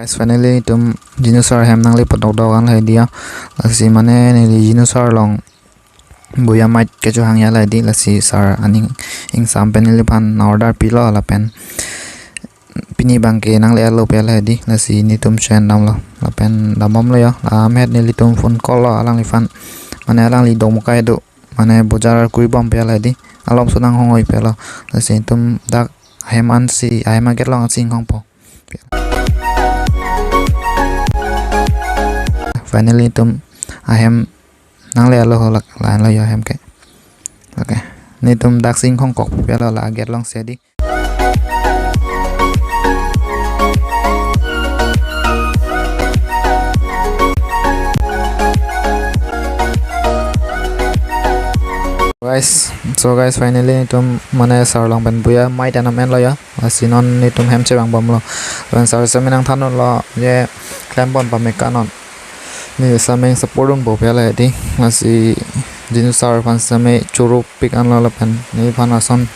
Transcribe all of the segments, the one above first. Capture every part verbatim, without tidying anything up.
Guys, finally itum Jinu sir ahem nangle padokdok an lahai di ya. Lasi mane neli Jinu sir along buya mait kecho hangya lahai di, lasi sir aning ingsam pen neliphan na order pilo lapen pini abangke nangle alo pu lahai di, lasi netum chen damlo lapen dambomlo ya. La amet nelitum phone call lo alangliphan, mane alangli Dongmukai do, mane bojar kui bom pu lahai di, alom sonang hongoi pelo. Lasi netum dak ahem ansi, ahem a-gate along ansi inghongpo. Finally netum ahem nangle alo ho lak, la-an lo ya ahem ke. Okay. Netum dak si inghongkok pelo la gate along si di. Guys, so guys, finally netum mane sir along pen buya mait an amen lo ya. Lasi non netum hem chevang bomlo. Lapen sir sitame nangthan unlo je klem pon pame kanon. Ne sitame support unpo pu lahai di. Lasi Jinu sir aphan sitame choro pik anlo lapen nephan ason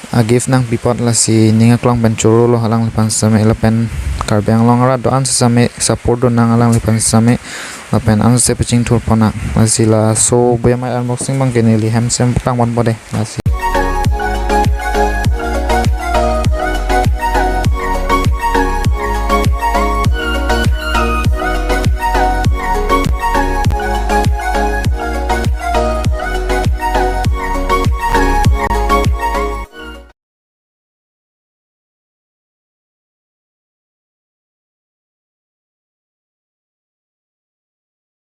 a-gift nangpi apot, lasi ning aklong pen choro lo alangliphan sitame, lapen Karbi Anglong arat do-an sitame support dun nang alangliphan sitame, lapen ansi pachingthur pon nang. Lasi laso buya mait unboxing abangke neli hem si plang ponpo de. Lasi